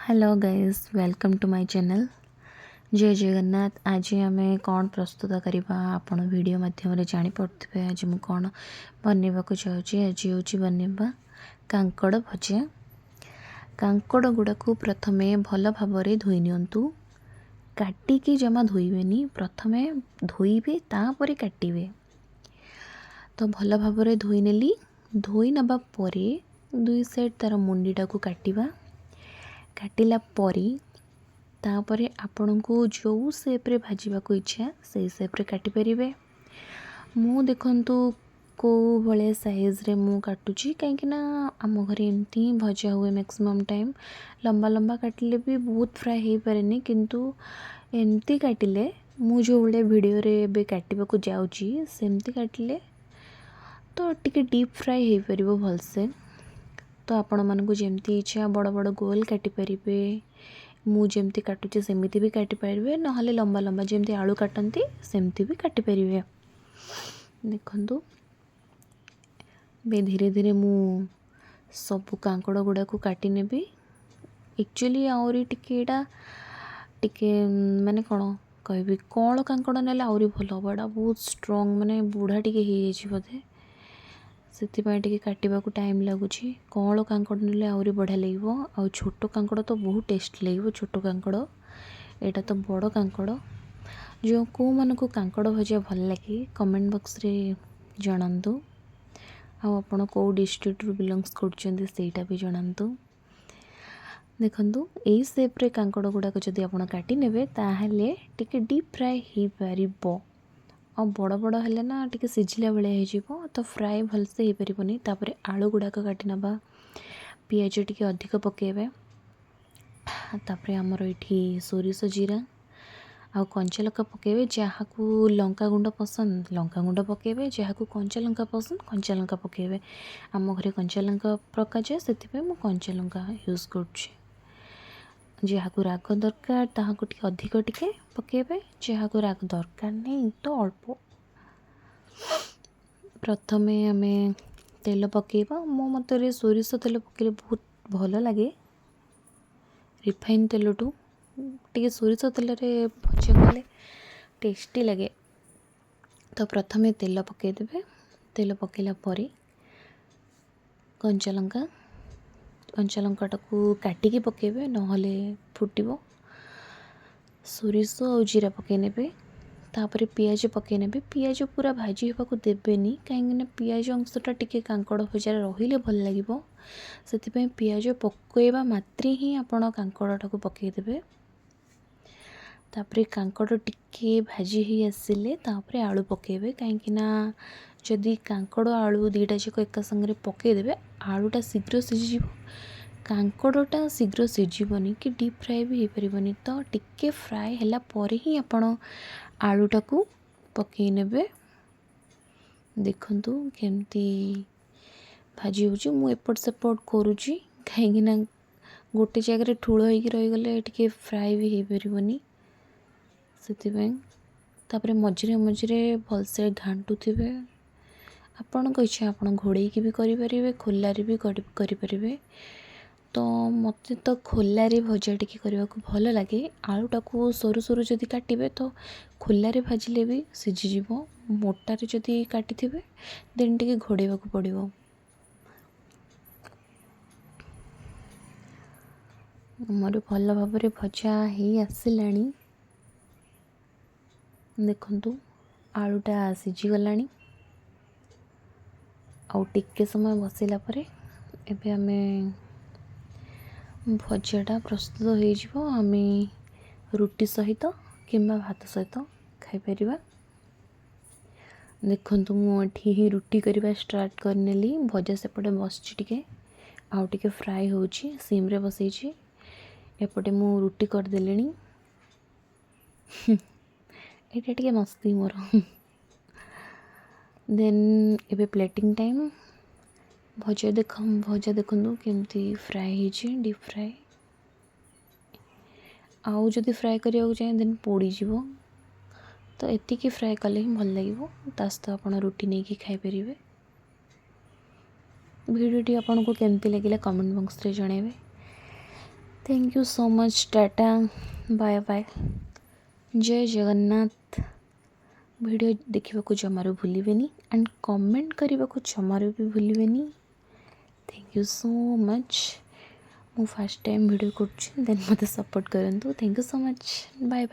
Hello guys, welcome to my channel. ଜୟ ଜଗନ୍ନାଥ। ଆଜି ଆମେ କ'ଣ ପ୍ରସ୍ତୁତ କରିବା, ଆପଣ ଭିଡ଼ିଓ ମାଧ୍ୟମରେ ଜାଣିପାରୁଥିବେ ଆଜି ମୁଁ କ'ଣ ବନେଇବାକୁ ଯାଉଛି। ଆଜି ହେଉଛି ବନେଇବା କାଙ୍କଡ଼ ଭଜା। କାଙ୍କଡ଼ ଗୁଡ଼ାକୁ ପ୍ରଥମେ ଭଲ ଭାବରେ ଧୋଇ ନିଅନ୍ତୁ। କାଟିକି ଜମା ଧୋଇବେନି, ପ୍ରଥମେ ଧୋଇବେ, ତାପରେ କାଟିବେ। ତ ଭଲ ଭାବରେ ଧୋଇ ନେଲି। ଧୋଇ ନେବା ପରେ ଦୁଇ ସାଇଡ଼୍ ତା'ର ମୁଣ୍ଡିଟାକୁ କାଟିବା। କାଟିଲା ପରେ ତାପରେ ଆପଣଙ୍କୁ ଯେଉଁ ସେପ୍ରେ ଭାଜିବାକୁ ଇଚ୍ଛା, ସେଇ ସେପ୍ରେ କାଟିପାରିବେ। ମୁଁ ଦେଖନ୍ତୁ କେଉଁ ଭଳିଆ ସାଇଜ୍ରେ ମୁଁ କାଟୁଛି, କାହିଁକିନା ଆମ ଘରେ ଏମିତି ହିଁ ଭଜା ହୁଏ ମ୍ୟାକ୍ସିମମ୍ ଟାଇମ୍। ଲମ୍ବା ଲମ୍ବା କାଟିଲେ ବି ବହୁତ ଫ୍ରାଏ ହେଇପାରେନି, କିନ୍ତୁ ଏମିତି କାଟିଲେ, ମୁଁ ଯେଉଁ ଭଳିଆ ଭିଡ଼ିଓରେ ଏବେ କାଟିବାକୁ ଯାଉଛି, ସେମିତି କାଟିଲେ ତ ଟିକେ ଡିପ୍ ଫ୍ରାଏ ହେଇପାରିବ ଭଲସେ। ତ ଆପଣମାନଙ୍କୁ ଯେମିତି ଇଚ୍ଛା, ବଡ଼ ବଡ଼ ଗୋଲ କାଟିପାରିବେ, ମୁଁ ଯେମିତି କାଟୁଛି ସେମିତି ବି କାଟିପାରିବେ, ନହେଲେ ଲମ୍ବା ଲମ୍ବା ଯେମିତି ଆଳୁ କାଟନ୍ତି ସେମିତି ବି କାଟିପାରିବେ। ଦେଖନ୍ତୁ, ଏବେ ଧୀରେ ଧୀରେ ମୁଁ ସବୁ କାଙ୍କଡ଼ ଗୁଡ଼ାକୁ କାଟି ନେବି। ଆକ୍ଚୁଆଲି ଆହୁରି ଟିକେ ଏଇଟା ଟିକେ ମାନେ କ'ଣ କହିବି, କଅଁଳ କାଙ୍କଡ଼ ନେଲେ ଆହୁରି ଭଲ ହେବ। ଏଇଟା ବହୁତ ଷ୍ଟ୍ରଙ୍ଗ, ମାନେ ବୁଢ଼ା ଟିକେ ହେଇଯାଇଛି ବୋଧେ, ସେଥିପାଇଁ ଟିକେ କାଟିବାକୁ ଟାଇମ୍ ଲାଗୁଛି। କଅଁଳ କାଙ୍କଡ଼ ନେଲେ ଆହୁରି ବଢ଼ିଆ ଲାଗିବ। ଆଉ ଛୋଟ କାଙ୍କଡ଼ ତ ବହୁତ ଟେଷ୍ଟ ଲାଗିବ ଛୋଟ କାଙ୍କଡ଼। ଏଇଟା ତ ବଡ଼ କାଙ୍କଡ଼। ଯେଉଁ କେଉଁମାନଙ୍କୁ କାଙ୍କଡ଼ ଭଜା ଭଲ ଲାଗେ, କମେଣ୍ଟ ବକ୍ସରେ ଜଣାନ୍ତୁ। ଆଉ ଆପଣ କେଉଁ ଡିଷ୍ଟ୍ରିକ୍ଟରୁ ବିଲଙ୍ଗସ୍ କରୁଛନ୍ତି, ସେଇଟା ବି ଜଣାନ୍ତୁ। ଦେଖନ୍ତୁ, ଏଇ ସେପ୍ରେ କାଙ୍କଡ଼ ଗୁଡ଼ାକ ଯଦି ଆପଣ କାଟି ନେବେ, ତାହେଲେ ଟିକେ ଡିପ୍ ଫ୍ରାଏ ହେଇପାରିବ। ଆଉ ବଡ଼ ବଡ଼ ହେଲେ ନା ଟିକେ ସିଝିଲା ଭଳିଆ ହେଇଯିବ, ତ ଫ୍ରାଏ ଭଲସେ ହେଇପାରିବନି। ତାପରେ ଆଳୁ ଗୁଡ଼ାକ କାଟି ନେବା। ପିଆଜ ଟିକେ ଅଧିକ ପକାଇବେ। ତାପରେ ଆମର ଏଇଠି ସୋରିଷ, ଜିରା ଆଉ କଞ୍ଚା ଲଙ୍କା ପକାଇବେ। ଯାହାକୁ ଲଙ୍କା ଗୁଣ୍ଡ ପସନ୍ଦ, ଲଙ୍କା ଗୁଣ୍ଡ ପକାଇବେ। ଯାହାକୁ କଞ୍ଚା ଲଙ୍କା ପସନ୍ଦ, କଞ୍ଚା ଲଙ୍କା ପକାଇବେ। ଆମ ଘରେ କଞ୍ଚା ଲଙ୍କା ପକାଯାଏ, ସେଥିପାଇଁ ମୁଁ କଞ୍ଚା ଲଙ୍କା ୟୁଜ୍ କରୁଛି। ଯାହାକୁ ରାଗ ଦରକାର, ତାହାକୁ ଟିକେ ଅଧିକ ଟିକେ ପକାଇବେ। ଯାହାକୁ ରାଗ ଦରକାର ନାହିଁ, ତ ଅଳ୍ପ। ପ୍ରଥମେ ଆମେ ତେଲ ପକାଇବା। ମୋ ମତରେ ସୋରିଷ ତେଲ ପକାଇଲେ ବହୁତ ଭଲ ଲାଗେ। ରିଫାଇନ୍ ତେଲଠୁ ଟିକେ ସୋରିଷ ତେଲରେ ଭଜା କଲେ ଟେଷ୍ଟି ଲାଗେ। ତ ପ୍ରଥମେ ତେଲ ପକାଇଦେବେ। ତେଲ ପକାଇଲା ପରେ କଞ୍ଚା ଲଙ୍କା, କଞ୍ଚା ଲଙ୍କାଟାକୁ କାଟିକି ପକାଇବେ, ନହେଲେ ଫୁଟିବ। ସୋରିଷ ଆଉ ଜିରା ପକାଇ ନେବେ। ତାପରେ ପିଆଜ ପକାଇ ନେବେ। ପିଆଜ ପୁରା ଭାଜି ହେବାକୁ ଦେବେନି, କାହିଁକିନା ପିଆଜ ଅଂଶଟା ଟିକେ କାଙ୍କଡ଼ ଭଜାରେ ରହିଲେ ଭଲ ଲାଗିବ। ସେଥିପାଇଁ ପିଆଜ ପକାଇବା ମାତ୍ରେ ହିଁ ଆପଣ କାଙ୍କଡ଼ଟାକୁ ପକାଇଦେବେ। ତାପରେ କାଙ୍କଡ଼ ଟିକେ ଭାଜି ହେଇ ଆସିଲେ ତାପରେ ଆଳୁ ପକାଇବେ, କାହିଁକିନା ଯଦି କାଙ୍କଡ଼ ଆଳୁ ଦୁଇଟା ଯାକ ଏକା ସାଙ୍ଗରେ ପକାଇଦେବେ, ଆଳୁଟା ଶୀଘ୍ର ସିଝିଯିବ, କାଙ୍କଡ଼ଟା ଶୀଘ୍ର ସିଝିବନି କି ଡିପ୍ ଫ୍ରାଏ ବି ହେଇପାରିବନି। ତ ଟିକେ ଫ୍ରାଏ ହେଲା ପରେ ହିଁ ଆପଣ ଆଳୁଟାକୁ ପକାଇ ନେବେ। ଦେଖନ୍ତୁ କେମିତି ଭାଜି ହେଉଛି। ମୁଁ ଏପଟ ସେପଟ କରୁଛି, କାହିଁକିନା ଗୋଟେ ଜାଗାରେ ଠୁଳ ହେଇକି ରହିଗଲେ ଟିକେ ଫ୍ରାଏ ବି ହେଇପାରିବନି, ସେଥିପାଇଁ। ତାପରେ ମଝିରେ ମଝିରେ ଭଲସେ ଘାଣ୍ଟୁଥିବେ। ଆପଣଙ୍କ ଇଚ୍ଛା, ଆପଣ ଘୋଡ଼େଇକି ବି କରିପାରିବେ, ଖୋଲାରେ ବି କରିପାରିବେ। ତ ମୋତେ ତ ଖୋଲାରେ ଭଜା ଟିକେ କରିବାକୁ ଭଲ ଲାଗେ। ଆଳୁଟାକୁ ସରୁ ସରୁ ଯଦି କାଟିବେ, ତ ଖୋଲାରେ ଭାଜିଲେ ବି ସିଝିଯିବ। ମୋଟାରେ ଯଦି କାଟିଥିବେ, ଦେନ୍ ଟିକେ ଘୋଡ଼େଇବାକୁ ପଡ଼ିବ। ଆମର ଭଲ ଭାବରେ ଭଜା ହେଇ ଆସିଲାଣି। ଦେଖନ୍ତୁ, ଆଳୁଟା ସିଝିଗଲାଣି। ଆଉ ଟିକେ ସମୟ ବସିଲା ପରେ ଏବେ ଆମେ ଭଜାଟା ପ୍ରସ୍ତୁତ ହେଇଯିବ। ଆମେ ରୁଟି ସହିତ କିମ୍ବା ଭାତ ସହିତ ଖାଇପାରିବା। ଦେଖନ୍ତୁ, ମୁଁ ଏଠି ହିଁ ରୁଟି କରିବା ଷ୍ଟାର୍ଟ କରିନେଲି। ଭଜା ସେପଟେ ବସିଛି, ଟିକେ ଆଉ ଟିକେ ଫ୍ରାଏ ହେଉଛି, ସିମ୍ରେ ବସେଇଛି। ଏପଟେ ମୁଁ ରୁଟି କରିଦେଲିଣି। ଏଇଟା ଟିକେ ମସ୍ତି ମୋର। ଦେନ୍ ଏବେ ପ୍ଲେଟିଂ ଟାଇମ୍। ଭଜା ଦେଖ, ଭଜା ଦେଖନ୍ତୁ କେମିତି ଫ୍ରାଏ ହେଇଛି, ଡିପ୍ ଫ୍ରାଏ। ଆଉ ଯଦି ଫ୍ରାଏ କରିବାକୁ ଚାହେଁ, ଦେନ୍ ପୋଡ଼ିଯିବ। ତ ଏତିକି ଫ୍ରାଏ କଲେ ହିଁ ଭଲ ଲାଗିବ। ତା ସହିତ ଆପଣ ରୁଟି ନେଇକି ଖାଇପାରିବେ। ଭିଡ଼ିଓଟି ଆପଣଙ୍କୁ କେମିତି ଲାଗିଲା, କମେଣ୍ଟ ବକ୍ସରେ ଜଣାଇବେ। Thank you so much, tata, bye bye, Jay Jagannath. Video ଦେଖିବାକୁ ଜମାରୁ ଭୁଲିବେନି ଆଣ୍ଡ କମେଣ୍ଟ କରିବାକୁ ଜମାରୁ ବି ଭୁଲିବେନି। Thank you so much. ମୁଁ ଫାର୍ଷ୍ଟ ଟାଇମ୍ ଭିଡ଼ିଓ କରୁଛି, ଦେନ୍ ମୋତେ ସପୋର୍ଟ କରନ୍ତୁ। Thank you so much, bye bye.